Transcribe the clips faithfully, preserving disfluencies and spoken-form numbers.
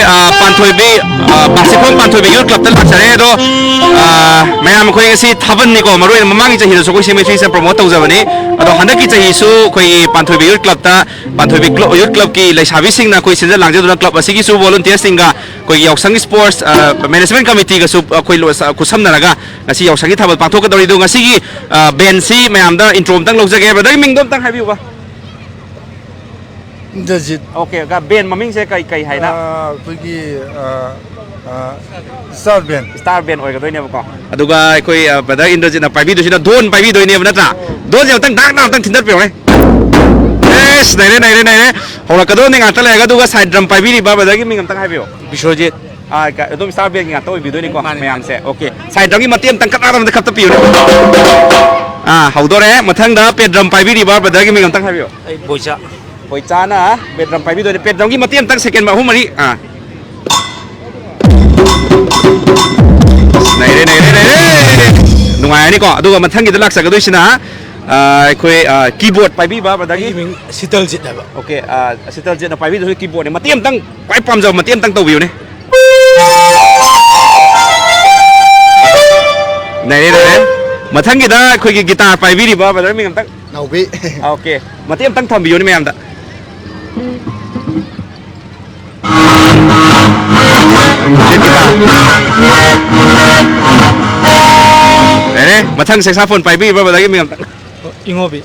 ꯑ, ꯄꯥꯟꯊꯣꯏꯕꯤ, ꯑ, ꯕꯥꯁꯤꯈꯣꯡ ꯄꯥꯟꯊꯣꯏꯕꯤ ꯌꯨꯠ ꯀ꯭ꯂꯕꯇ ꯂꯥꯛꯆꯔꯦ꯫ ꯑꯗꯣ, ꯑ, ꯃꯌꯥꯝ, ꯑꯩꯈꯣꯏ ꯉꯁꯤ ꯊꯥꯕꯜꯅꯤꯀꯣ, ꯃꯔꯨ ꯑꯣꯏꯅ ꯃꯃꯥꯡꯒꯤ ꯆꯍꯤꯗꯁꯨ ꯑꯩꯈꯣꯏ ꯁꯤ ꯃꯩꯇ꯭ꯔꯤꯁꯦ ꯄ꯭ꯔꯣꯃꯣꯠ ꯇꯧꯖꯕꯅꯤ꯫ ꯑꯗꯣ ꯍꯟꯗꯛꯀꯤ ꯆꯍꯤꯁꯨ ꯑꯩꯈꯣꯏꯒꯤ ꯄꯥꯟꯊꯣꯏꯕꯤ ꯌꯨꯠ ꯀ꯭ꯂꯕꯇ, ꯄꯥꯟꯊꯣꯏꯕꯤ ꯀ꯭ꯂ-, ꯌꯨꯠ ꯀ꯭ꯂꯕꯀꯤ ꯂꯩꯁꯥꯕꯤꯁꯤꯡꯅ ꯑꯩꯈꯣꯏ ꯁꯤꯟꯖ ꯂꯥꯡꯖꯗꯨꯅ ꯀ꯭ꯂꯕ ꯑꯁꯤꯒꯤꯁꯨ ꯚꯣꯂꯨꯟꯇꯤꯌꯔꯁꯤꯡꯒ ꯑꯩꯈꯣꯏꯒꯤ ꯌꯥꯎꯁꯪꯒꯤ ꯁ꯭ꯄꯣꯔꯠꯁ, ꯑ, ꯃꯦꯅꯦꯖꯃꯦꯟ ꯀꯃꯤꯇꯤꯒꯁꯨ ꯑꯩꯈꯣꯏ ꯂꯣ-, ꯈꯨꯠꯁꯝꯅꯔꯒ ꯉꯁꯤ ꯌꯥꯎꯁꯪꯒꯤ ꯊꯥꯕꯜ ꯄꯥꯡꯊꯣꯛꯀꯗꯧꯔꯤ꯫ ꯑꯗꯣ ꯉꯁꯤꯒꯤ, ꯑ, ꯕꯦꯟꯁꯤ ꯃꯌꯥꯝꯗ ꯏꯟꯇ꯭ꯔꯣ ꯑꯝꯇꯪ ꯂꯧꯖꯒꯦ꯫ ꯕ꯭ꯔꯗꯔꯒꯤ ꯃꯤꯡꯗꯣ ꯑꯝꯇꯪ ꯍꯥꯏꯕꯤꯌꯨꯕ꯫ ꯏꯟꯗ꯭ꯔꯖꯤꯠ꯫ ꯑꯣꯀꯦ, ꯀ-, ꯕꯦꯟ ꯃꯃꯤꯡꯁꯦ ꯀꯩ, ꯀꯩ ꯍꯥꯏꯅ? ꯑꯥ, ꯑꯩꯈꯣꯏꯒꯤ, ꯑꯥ, ꯑꯥ, ꯁ꯭ꯇꯥꯔ ꯕꯦꯟ꯫ ꯁ꯭ꯇꯥꯔ ꯕꯦꯟ ꯑꯣꯏꯒꯗꯣꯏꯅꯦꯕꯀꯣ꯫ ꯑꯗꯨꯒ ꯑꯩꯈꯣꯏ, ꯑ, ꯕ꯭ꯔꯗꯔ ꯏꯟꯗ꯭ꯔꯖꯤꯠꯅ ꯄꯥꯏꯕꯤꯗꯣꯏꯁꯤꯅ ꯙꯣꯟ ꯄꯥꯏꯕꯤꯗꯣꯏꯅꯦꯕ ꯅꯠꯇ꯭ꯔꯥ? ꯙꯣꯟꯁꯦ ꯑꯃꯨꯛꯇꯪ ꯗꯥꯛ ꯗꯥꯛ ꯑꯃꯨꯛꯇꯪ ꯊꯤꯟꯗꯠꯄꯤꯔꯣꯅꯦ꯫ ꯑꯦꯁ, ꯅꯩꯔꯦ, ꯅꯩꯔꯦ, ꯅꯩꯔꯦ꯫ ꯍꯧꯔꯛꯀꯗꯧꯅꯦ ꯉꯥꯛꯇ ꯂꯩꯔꯒ, ꯑꯗꯨꯒ ꯁꯥꯏꯠ ꯗ꯭ꯔꯝ ꯄꯥꯏꯕꯤꯔꯤꯕ ꯕ꯭ꯔꯗꯔꯒꯤ ꯃꯤꯡ ꯑꯝꯇꯪ ꯍꯥꯏꯕꯤꯌꯨ꯫ ꯕꯤꯁ꯭ꯋꯖꯤꯠ꯫ ꯑꯥ, ꯀ-, ꯑꯗꯨꯝ ꯁ꯭ꯇꯥꯔ ꯕꯦꯟꯒꯤ ꯉꯥꯛꯇ ꯑꯣꯏꯕꯤꯗꯣꯏꯅꯤꯀꯣ, ꯃꯥꯅꯦ, ꯃꯥꯅꯦ꯫ ꯃꯌꯥꯝꯁꯦ꯫ ꯑꯣꯀꯦ꯫ ꯁꯥꯏꯠ ꯗ꯭ꯔꯝꯒꯤ ꯃꯇꯦꯛ ꯑꯃꯇꯪ ꯀꯠ ꯑꯃꯗ ꯈꯞꯇ ꯄꯤꯌꯨꯅꯦ꯫ ꯑꯥ, ꯍꯧꯗꯣꯔꯦ꯫ ꯃꯊꯪꯗ ꯄꯦꯗ꯭ꯔꯝ ꯄꯥꯏꯕꯤꯔꯤꯕ ꯕ꯭ꯔꯗꯔꯒꯤ ꯃꯤꯡ ꯑꯝꯇꯪ ꯍꯥꯏꯕꯤꯌꯨ꯫ ꯑꯩ ꯕꯣꯏꯆꯥ꯫ ꯕꯣꯏꯆꯥꯅ ꯄꯦꯗ꯭ꯔꯝ ꯄꯥꯏꯕꯤꯗꯣꯏꯅꯦ꯫ ꯄꯦꯗ꯭ꯔꯝꯒꯤ ꯃꯇꯦꯛ ꯑꯃꯇꯪ ꯁꯦꯀꯦꯟ ꯑꯍꯨꯝ ꯃꯔꯤ꯫ ꯑꯥ꯫ ꯅꯩꯔꯦ, ꯅꯩꯔꯦ, ꯅꯩꯔꯦ꯫ ꯅꯨꯡꯉꯥꯏꯔꯅꯤꯀꯣ꯫ ꯑꯗꯨꯒ ꯃꯊꯪꯒꯤꯗ ꯂꯥꯛꯆꯒꯗꯣꯏꯁꯤꯅ, ꯑꯥ, ꯑꯩꯈꯣꯏ, ꯑꯥ, ꯀꯤꯕꯣꯔꯗ ꯄꯥꯏꯕꯤꯕ ꯕ꯭ꯔꯗꯔꯒꯤ꯫ ꯑꯩꯒꯤ ꯃꯤꯡ ꯁꯤꯇꯜꯖꯤꯠ ꯍꯥꯏꯕ꯫ ꯑꯣꯀꯦ, ꯑꯥ, ꯁꯤꯇꯜꯖꯤꯠꯅ ꯄꯥꯏꯕꯤꯗꯣꯏꯁꯤ ꯀꯤꯕꯣꯔꯗꯅꯦ꯫ ꯃꯇꯦꯛ ꯑꯃꯇꯪ, ꯈ꯭ꯋꯥꯏ ꯄꯥꯝꯖꯕ ꯃꯇꯦꯛ ꯑꯃꯇꯪ ꯇꯧꯕꯤꯌꯨꯅꯦ꯫ ꯅꯩꯔꯦ, ꯅꯩꯔꯦ꯫ ꯃꯊꯪꯒꯤꯗ ꯑꯩꯈꯣꯏꯒꯤ ꯒꯤꯇꯥꯔ ꯄꯥꯏꯕꯤꯔꯤꯕ ꯕ꯭ꯔꯗꯔ ꯃꯤꯡ ꯑꯝꯇꯪ꯫ ꯅꯥꯎꯕꯤ꯫ ꯑꯣꯀꯦ꯫ ꯃꯇꯦꯛ ꯑꯝꯇꯪ ꯊꯝꯕꯤꯌꯨꯅꯦ ꯃꯌꯥꯝꯗ꯫ ꯂꯩꯔꯦ꯫ ꯃꯊꯪ ꯁꯦꯛꯁꯥꯐꯣꯟ ꯄꯥꯏꯕꯤꯔꯤꯕ ꯕ꯭ꯔꯗꯔꯒꯤ ꯃꯤꯡ ꯑꯝꯇꯪ꯫ ꯏꯉꯣꯕꯤ꯫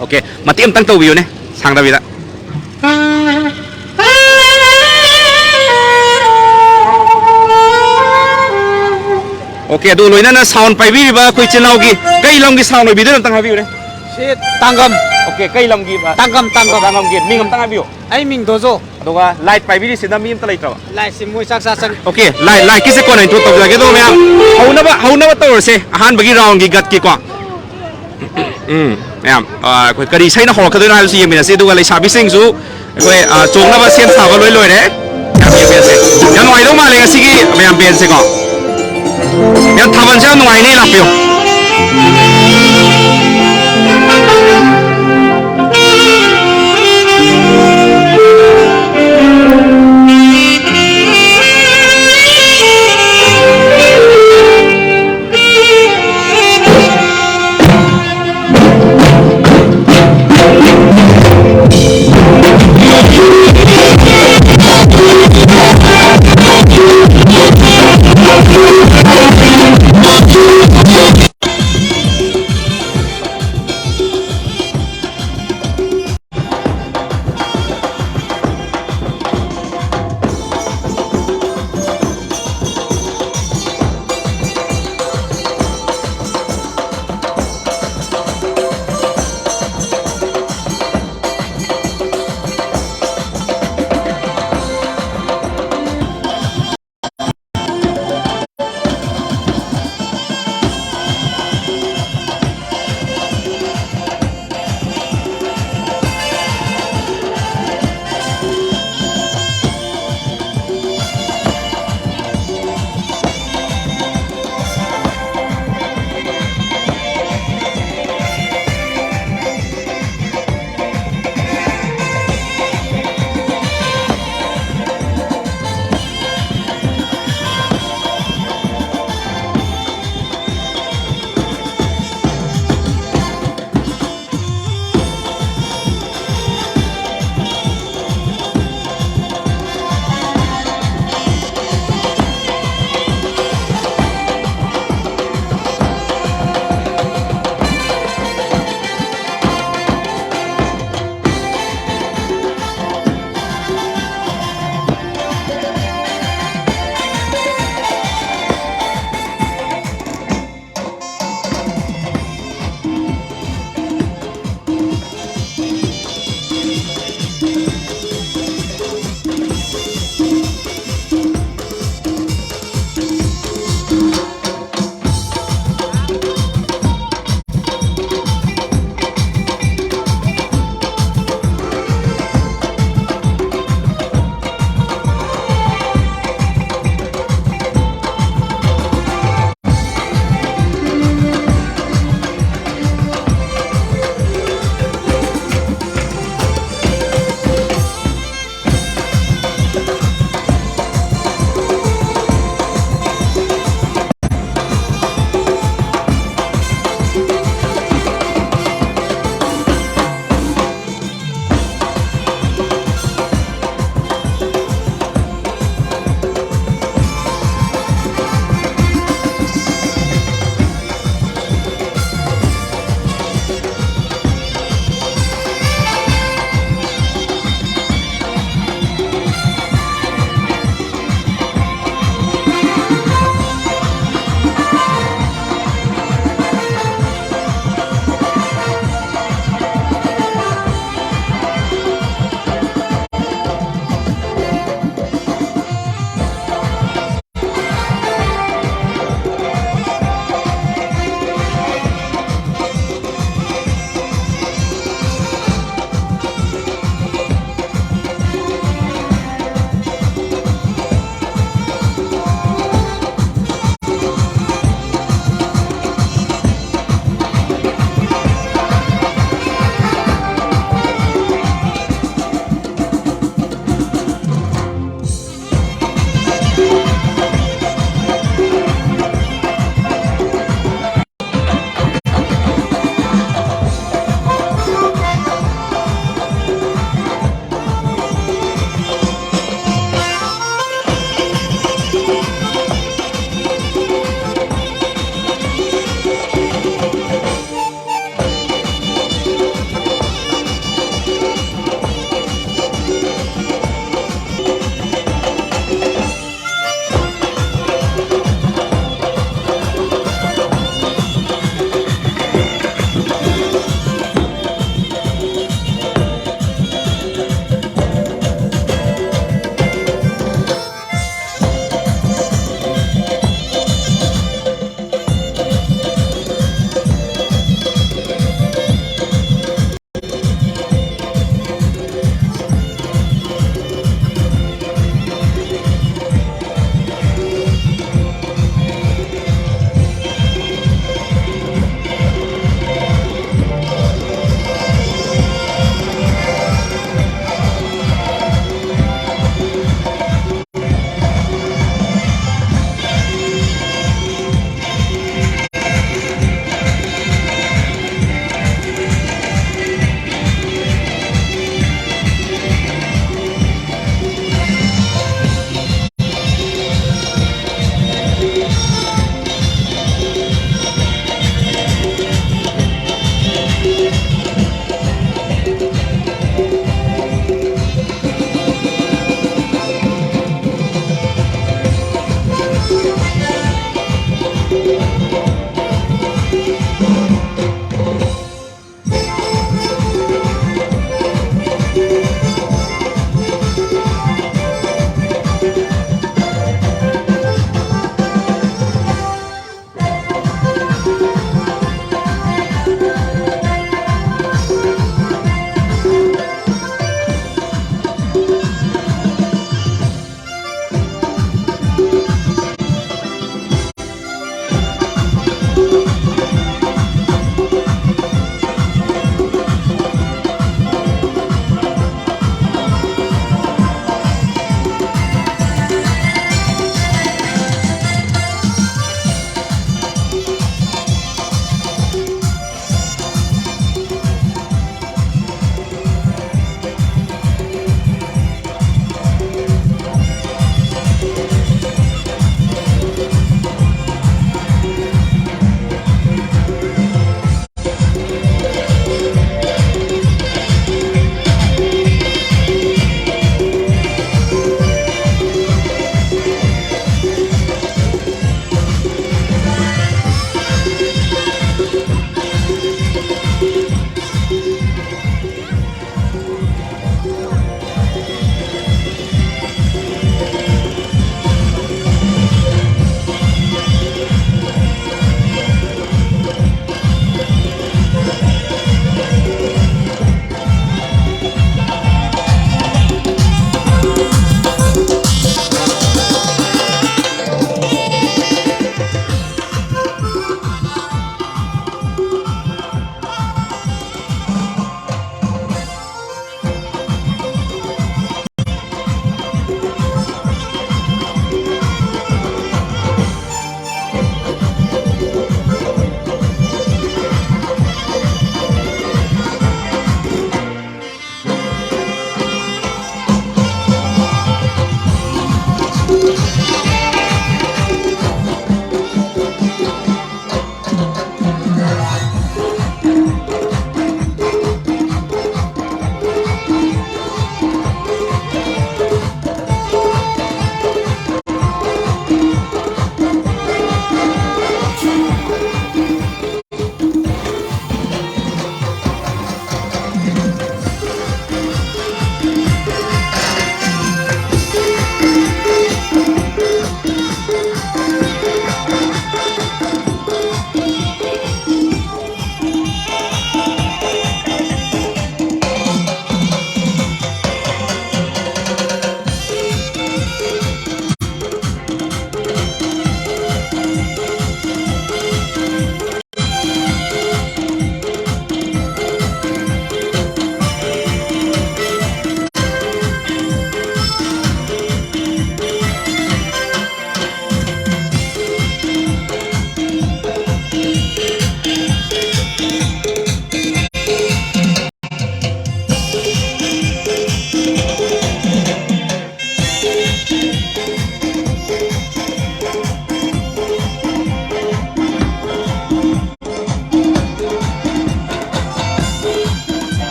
ꯑꯣꯀꯦ꯫ ꯃꯇꯦꯛ ꯑꯝꯇꯪ ꯇꯧꯕꯤꯌꯨꯅꯦ, ꯁꯥꯡꯗꯕꯤꯗ꯫ ꯑꯣꯀꯦ, ꯑꯗꯨ ꯂꯣꯏꯅꯅ ꯁꯥꯎꯟ ꯄꯥꯏꯕꯤꯔꯤꯕ ꯑꯩꯈꯣꯏ ꯏꯆꯤꯜ ꯏꯅꯥꯎꯒꯤ ꯀꯩ ꯂꯝꯒꯤ ꯁꯥꯎꯟ ꯑꯣꯏꯕꯤꯗꯣꯏꯅꯣ ꯑꯝꯇꯪ ꯍꯥꯏꯕꯤꯌꯨꯅꯦ꯫ ꯁꯤ ꯇꯥꯡꯒꯝ꯫ ꯑꯣꯀꯦ, ꯀꯩ ꯂꯝꯒꯤ? ꯇꯥꯡꯒꯝ, ꯇꯥꯡꯒꯝ꯫ ꯇꯥꯡꯒꯝꯒꯤ ꯃꯤꯡ ꯑꯝꯇꯪ ꯍꯥꯏꯕꯤꯌꯨ꯫ ꯑꯩ ꯃꯤꯡ ꯗꯣꯖꯣ꯫ ꯑꯗꯨꯒ ꯂꯥꯏꯠ ꯄꯥꯏꯕꯤꯔꯤꯁꯤꯅ ꯃꯤ ꯑꯝꯇ ꯂꯩꯇ꯭ꯔꯕ? ꯂꯥꯏꯠꯁꯦ ꯃꯣꯏ ꯆꯥꯛ ꯆꯥ ꯆꯪꯉꯤ꯫ ꯑꯣꯀꯦ, ꯂꯥꯏꯠ, ꯂꯥꯏꯠꯀꯤꯁꯦ ꯀꯣꯟꯅ ꯏꯟꯇ꯭ꯔꯣ ꯇꯧꯖꯔꯒꯦ꯫ ꯑꯗꯣ ꯃꯌꯥꯝ ꯍꯧꯅꯕ, ꯍꯧꯅꯕ ꯇꯧꯔꯁꯦ ꯑꯍꯥꯟꯕꯒꯤ ꯔꯥꯎꯟꯒꯤ ꯒꯠꯀꯤꯀꯣ꯫ ꯎꯝ, ꯃꯌꯥꯝ, ꯑ, ꯑꯩꯈꯣꯏ ꯀꯔꯤ ꯏꯁꯩꯅ ꯍꯧꯔꯛꯀꯗꯣꯏꯅꯣ ꯍꯥꯏꯕꯁꯤ ꯌꯦꯡꯃꯤꯟꯅꯁꯤ꯫ ꯑꯗꯨꯒ ꯂꯩꯁꯥꯕꯤꯁꯤꯡꯁꯨ ꯑꯩꯈꯣꯏ, ꯑ, ꯆꯣꯡꯅꯕ ꯁꯦꯝ ꯁꯥꯕ ꯂꯣꯏ ꯂꯣꯏꯔꯦ꯫ ꯌꯥꯝ ꯌꯦꯡꯃꯤꯟꯅꯁꯦ꯫ ꯌꯥꯝ ꯅꯨꯡꯉꯥꯏꯗꯧ ꯃꯥꯜꯂꯦ ꯉꯁꯤꯒꯤ ꯃꯌꯥꯝ ꯕꯦꯟꯁꯁꯦꯀꯣ꯫ ꯌꯥꯝ ꯊꯥꯕꯜꯁꯦ ꯌꯥꯝ ꯅꯨꯡꯉꯥꯏꯅꯤ, ꯂꯥꯛꯄꯤꯌꯨ꯫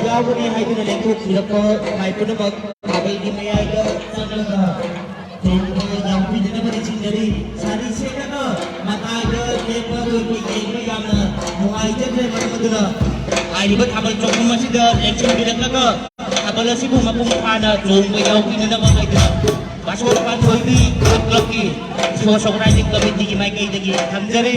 ꯌꯥꯎꯒꯅꯤ ꯍꯥꯏꯗꯨꯅ ꯂꯦꯞꯊꯣꯛꯄꯤꯔꯛꯄ ꯃꯥꯏ ꯄꯨꯝꯅꯃꯛ ꯊꯥꯕꯜꯒꯤ ꯃꯌꯥꯏꯗ ꯆꯪꯂꯒ ꯊꯣꯡꯕ ꯌꯥꯎꯕꯤꯗꯅꯕ ꯅꯤꯡꯁꯤꯡꯖꯔꯤ꯫ ꯁꯥꯔꯤ ꯁꯦꯠꯂꯒ ꯃꯇꯥꯏꯗ ꯂꯦꯞꯄ ꯑꯗꯨꯒꯤ ꯌꯦꯡꯕ ꯌꯥꯝꯅ ꯅꯨꯡꯉꯥꯏꯖꯗ꯭ꯔꯦ꯫ ꯃꯔꯝ ꯑꯗꯨꯅ ꯍꯥꯏꯔꯤꯕ ꯊꯥꯕꯜ ꯆꯣꯡꯐꯝ ꯑꯁꯤꯗ ꯂꯦꯡꯁꯤꯟꯕꯤꯔꯛꯂꯒ ꯊꯥꯕꯜ ꯑꯁꯤꯕꯨ ꯃꯄꯨꯡ ꯐꯥꯅ ꯆꯣꯡꯕ ꯌꯥꯎꯕꯤꯅꯅꯕ ꯍꯥꯏꯗꯨꯅ ꯕꯥꯁꯣꯔ ꯄꯥꯟꯊꯣꯏꯕꯤ ꯀ꯭ꯂꯕꯀꯤ ꯏꯁꯣꯔ ꯁꯣꯛꯔꯥꯏꯖꯤꯡ ꯀꯃꯤꯇꯤꯒꯤ ꯃꯥꯏꯀꯩꯗꯒꯤ ꯊꯝꯖꯔꯤ꯫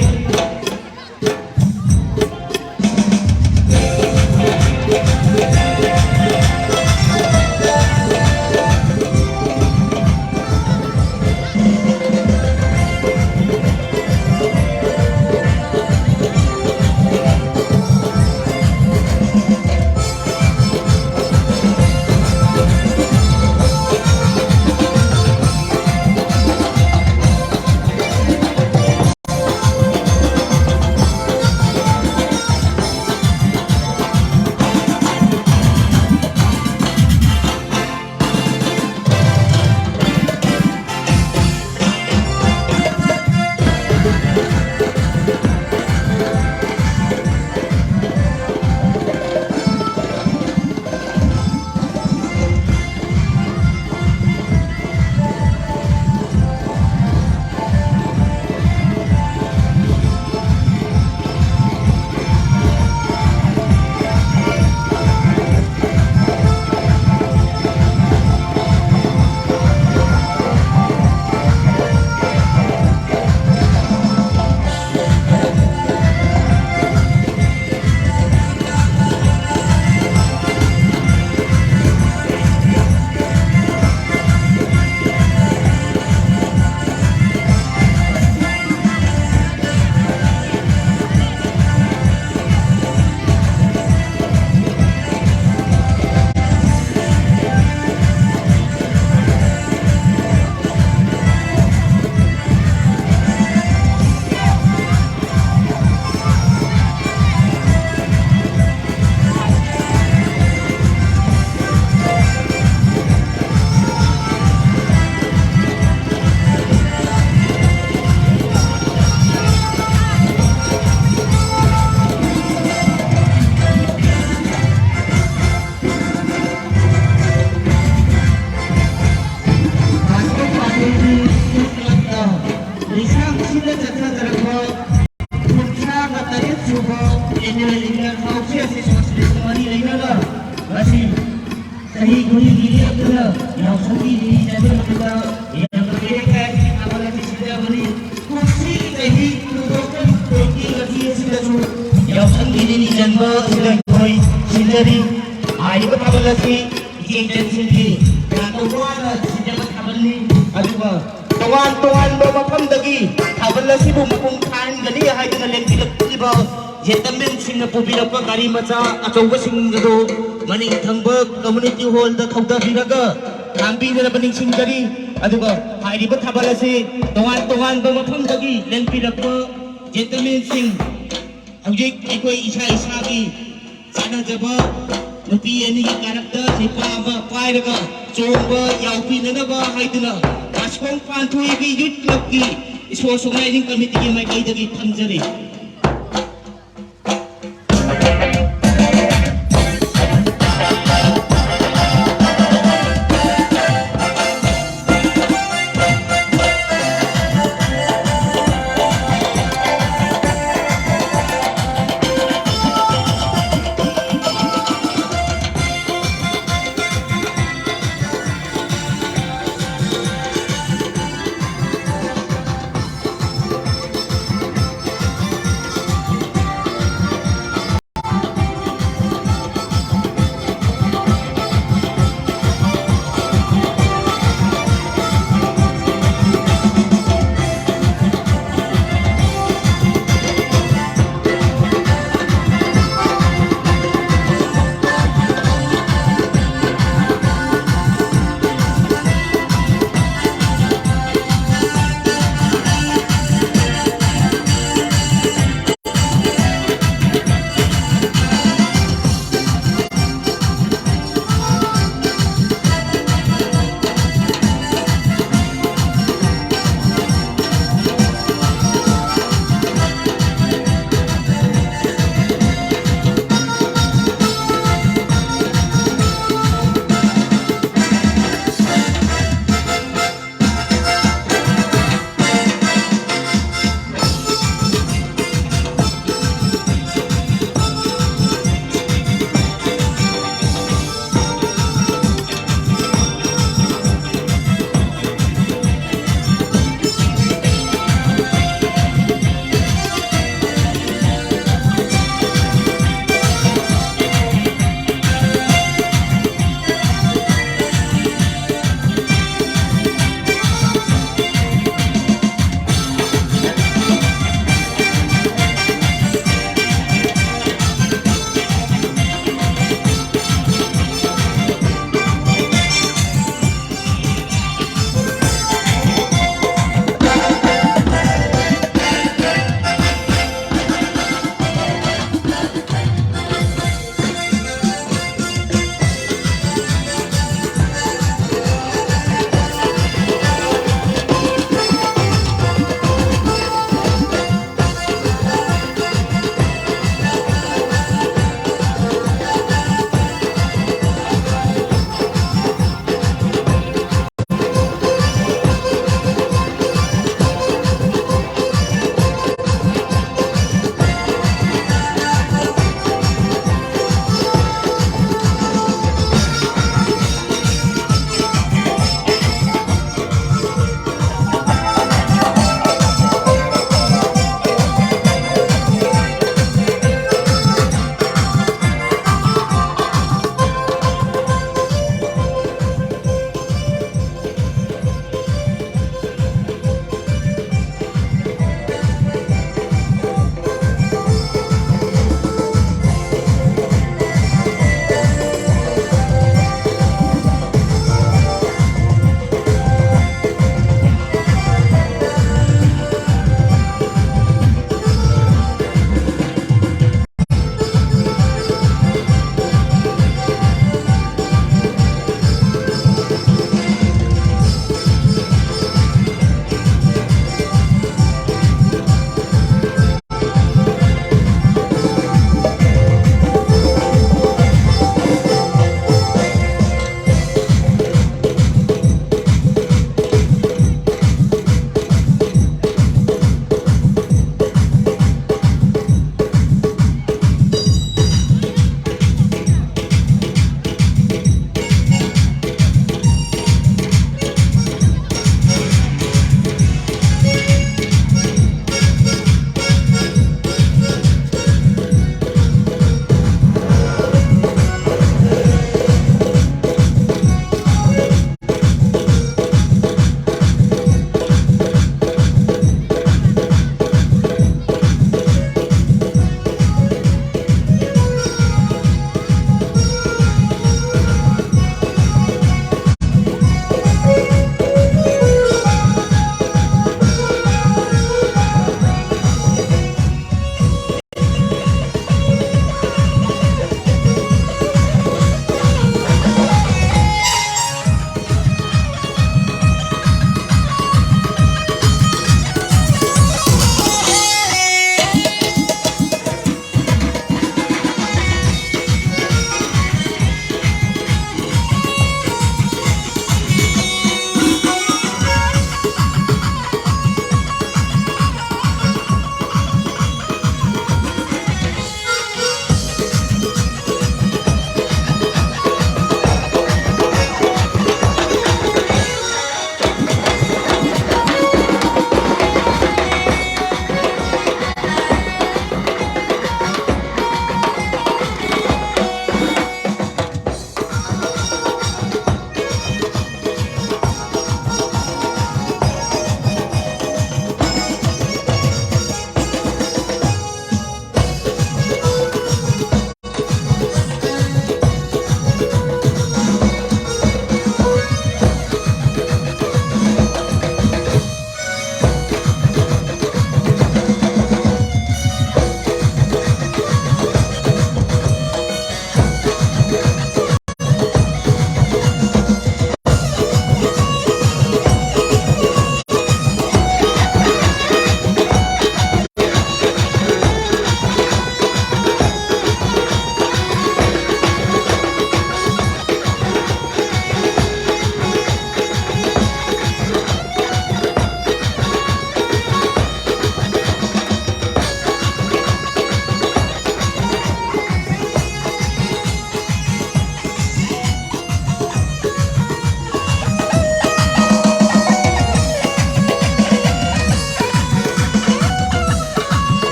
ꯂꯩꯔꯤꯕ ꯍꯥꯎꯁꯤꯡ ꯑꯁꯤ ꯁꯣꯁꯤꯌꯦꯜ ꯃꯔꯤ ꯂꯩꯅꯕ ꯃꯁꯤ ꯆꯍꯤ ꯈꯨꯗꯤꯡꯒꯤ ꯂꯦꯞꯇꯅ ꯌꯥꯎꯁꯪꯒꯤ ꯅꯤꯅꯤ ꯆꯟꯕ ꯅꯨꯃꯤꯠꯇ ꯌꯥꯝꯅ ꯄꯦꯟꯅ ꯊꯥꯕꯜ ꯑꯁꯤ ꯁꯤꯟꯖꯕꯅꯤ꯫ ꯀꯨꯝꯁꯤꯒꯤ ꯆꯍꯤ two thousand twenty ꯑꯁꯤ ꯑꯁꯤꯗꯁꯨ ꯌꯥꯎꯁꯪꯒꯤ ꯅꯤꯅꯤ ꯆꯟꯕ ꯑꯁꯤꯗ ꯑꯩꯈꯣꯏ ꯁꯤꯟꯖꯔꯤ꯫ ꯍꯥꯏꯔꯤꯕ ꯊꯥꯕꯜ ꯑꯁꯤ ꯏꯆꯦ ꯏꯆꯟꯁꯤꯡꯒꯤ ꯌꯥꯝꯅ ꯋꯥꯅ ꯁꯤꯟꯖꯕ ꯊꯥꯕꯜꯅꯤ꯫ ꯑꯗꯨꯒ ꯇꯣꯉꯥꯟ ꯇꯣꯉꯥꯟꯕ ꯃꯐꯝꯗꯒꯤ ꯊꯥꯕꯜ ꯑꯁꯤꯕꯨ ꯃꯄꯨꯡ ꯐꯥꯍꯟꯒꯅꯤ ꯍꯥꯏꯗꯨꯅ ꯂꯦꯡꯕꯤꯔꯛꯂꯤꯕ ꯖꯦꯟꯇꯜꯃꯦꯟꯁꯤꯡꯅ ꯄꯨꯕꯤꯔꯛꯄ ꯒꯥꯔꯤ ꯃꯆꯥ ꯑꯆꯧꯕꯁꯤꯡ ꯑꯗꯨ ꯃꯅꯤꯡ ꯊꯪꯕ ꯀꯝꯃ꯭ꯌꯨꯅꯤꯇꯤ ꯍꯣꯜꯗ ꯊꯧꯊꯕꯤꯔꯒ ꯈꯥꯝꯕꯤꯗꯅꯕ ꯅꯤꯡꯁꯤꯡꯖꯔꯤ꯫ ꯑꯗꯨꯒ ꯍꯥꯏꯔꯤꯕ ꯊꯥꯕꯜ ꯑꯁꯤ ꯇꯣꯉꯥꯟ ꯇꯣꯉꯥꯟꯕ ꯃꯐꯝꯗꯒꯤ ꯂꯦꯡꯕꯤꯔꯛꯄ ꯖꯦꯟꯇꯜꯃꯦꯟꯁꯤꯡ, ꯍꯧꯖꯤꯛ ꯑꯩꯈꯣꯏ ꯏꯁꯥ ꯏꯁꯥꯒꯤ ꯆꯥꯟꯅꯖꯕ ꯅꯨꯄꯤ ꯑꯅꯤꯒꯤ ꯀꯥꯔꯛꯇ ꯅꯨꯄꯥ ꯑꯃ ꯄꯥꯏꯔꯒ ꯆꯣꯡꯕ ꯌꯥꯎꯕꯤꯅꯅꯕ ꯍꯥꯏꯗꯨꯅ ꯋꯥꯁꯣꯡ ꯄꯥꯟꯊꯣꯏꯕꯤ ꯌꯨꯠ ꯀ꯭ꯂꯕꯀꯤ ꯏꯁꯄꯣꯔꯠꯁ ꯑꯣꯔꯒꯅꯥꯏꯖꯤꯡ ꯀꯃꯤꯇꯤꯒꯤ ꯃꯥꯏꯀꯩꯗꯒꯤ ꯊꯝꯖꯔꯤ꯫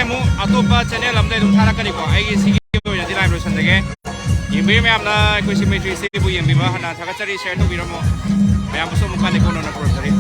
ꯑꯃꯨꯛ ꯑꯇꯣꯞꯄ ꯆꯦꯅꯦꯜ ꯑꯃꯗ ꯑꯗꯨꯝ ꯊꯥꯔꯛꯀꯅꯤꯀꯣ꯫ ꯑꯩꯒꯤ ꯁꯤꯒꯤ ꯑꯣꯏꯅꯗꯤ ꯂꯥꯏꯚ ꯂꯣꯏꯁꯟꯖꯒꯦ꯫ ꯌꯦꯡꯕꯤꯌꯨ ꯃꯌꯥꯝꯅ ꯑꯩꯈꯣꯏ ꯁꯤ ꯃꯩꯇ꯭ꯔꯤꯁꯦꯕꯨ ꯌꯦꯡꯕꯤꯕ ꯍꯥꯟꯅ ꯊꯥꯒꯠꯆꯔꯤ꯫ ꯁꯤꯌꯔ ꯇꯧꯕꯤꯔꯝꯃꯣ꯫ ꯃꯌꯥꯝꯕꯨꯁꯨ ꯑꯃꯨꯛ ꯀꯥꯟꯅꯩ ꯀꯣꯟꯅ ꯄꯨꯔꯛꯆꯔꯤ꯫